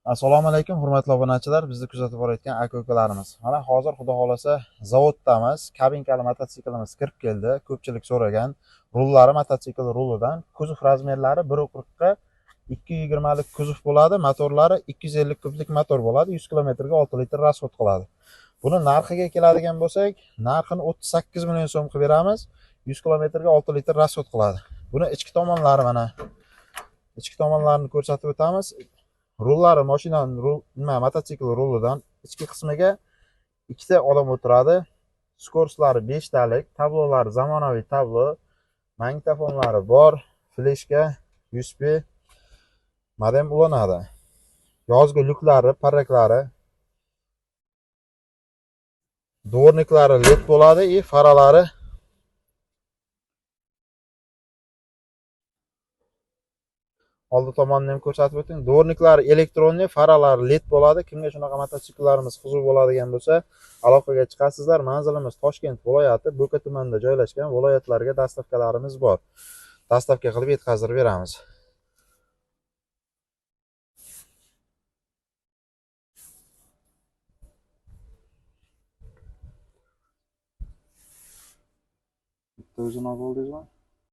Assalomu alaykum, hurmatli obunachilar, bizni kuzatib borayotgan aka-ukalarimiz. Mana hozir xudo xolasa zavoddamiz. Kabinkali mototsiklimiz kirib keldi. Ko'pchilik so'ragan. Rullari mototsikl rulidan, kuzov razmerlari 1.40 ga 2.20 lik kuzov bo'ladi, motorlari 250 kublik motor bo'ladi, 100 kilometrga 6 litr rasxod qiladi. Buni narxiga keladigan bo'lsak, narxini 38 million so'm qilib beramiz. 100 kilometrga 6 litr rasxod qiladi. Buni ichki tomonlari mana. Ichki tomonlarini ko'rsatib o'tamiz. Rullari mashinaning rul, nima, mototsikl rulidan ichki qismiga ikkita odam o'tiradi. Skorslari 5 talik, tablolari zamonaviy tablo, magnitofonlari bor, fleshka, USB modem ulanadi. Yozgi lyuklari, parraklari, dvorniklari led bo'ladi va faralari oldi tomonini ham ko'rsatib o'ting. Dvorniklari elektronli, faralari led bo'ladi. Kimga shunaqa mototsikllarimiz qiziq bo'ladigan bo'lsa, aloqaga chiqasizlar. Manzilimiz Toshkent viloyati, Bo'ka tumanida joylashgan. Viloyatlarga dastavkalarimiz bor. Dastavka qilib yetkazib beramiz. Bitta o'zini olib oldingizmi?